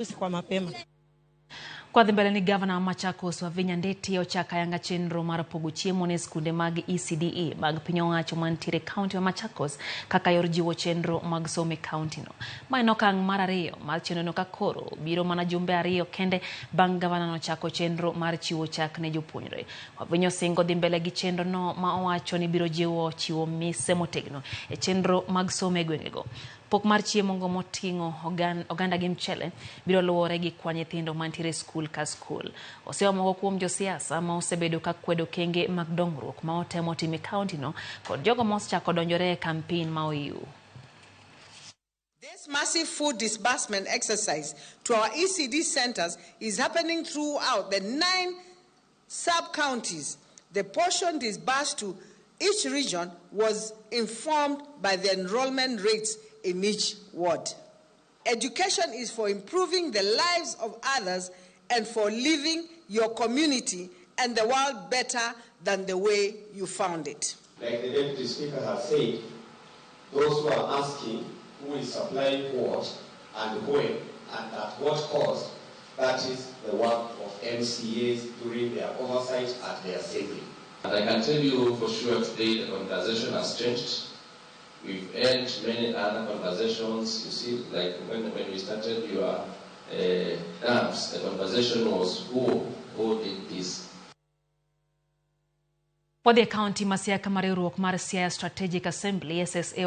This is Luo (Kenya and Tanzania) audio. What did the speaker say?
Kwa mapema. Kwa dhi mbele ni gavana wa Machakos Wavinya Ndeti ochako ayanga chenro mar pogo chiemo ne skunde mag ECDE mag piny owacho mantiere e kaunti ma Machakos kaka yor jiwo chenro mag somo e kaunti no. Ma en okang' mar ariyo mar chenrono ka koro biro mana jumbe 2 kende bang' gavana nochako chenro mar chiwo chak ne jopuonjre. Wavinya osingo dhi mbele gi chenro no ma owacho ni biro jiwo chiwo mise motegno e chenro mag somo e gwengego. Pok mar chiemo go moting'o oganda gi mchele biro luwore gi kwa nyithindo mantiere e skul ka skul. Osewa moko kuom josiasa ma osebedo ka kwedo okenge mag dongruok ma otemo timo e kaunti no kod jogo ma osechako donjore e campaign ma OU. This massive food disbursement exercise to our ECD centers is happening throughout the 9 sub-counties. The portion disbursed to each region was informed by the enrollment rates in each ward. Education is for improving the lives of others and for leaving your community and the world better than the way you found it. Like the Deputy Speaker has said, those who are asking who is supplying what and when and at what cost, that is the work of MCAs during their oversight at the assembly. And I can tell you for sure today the conversation has changed. We've had many other conversations. You see, like when we started your dams, the conversation was who did this? Wadhi e kaunti ma Siaya kama riwruok mar Siaya Strategic Assembly SSA.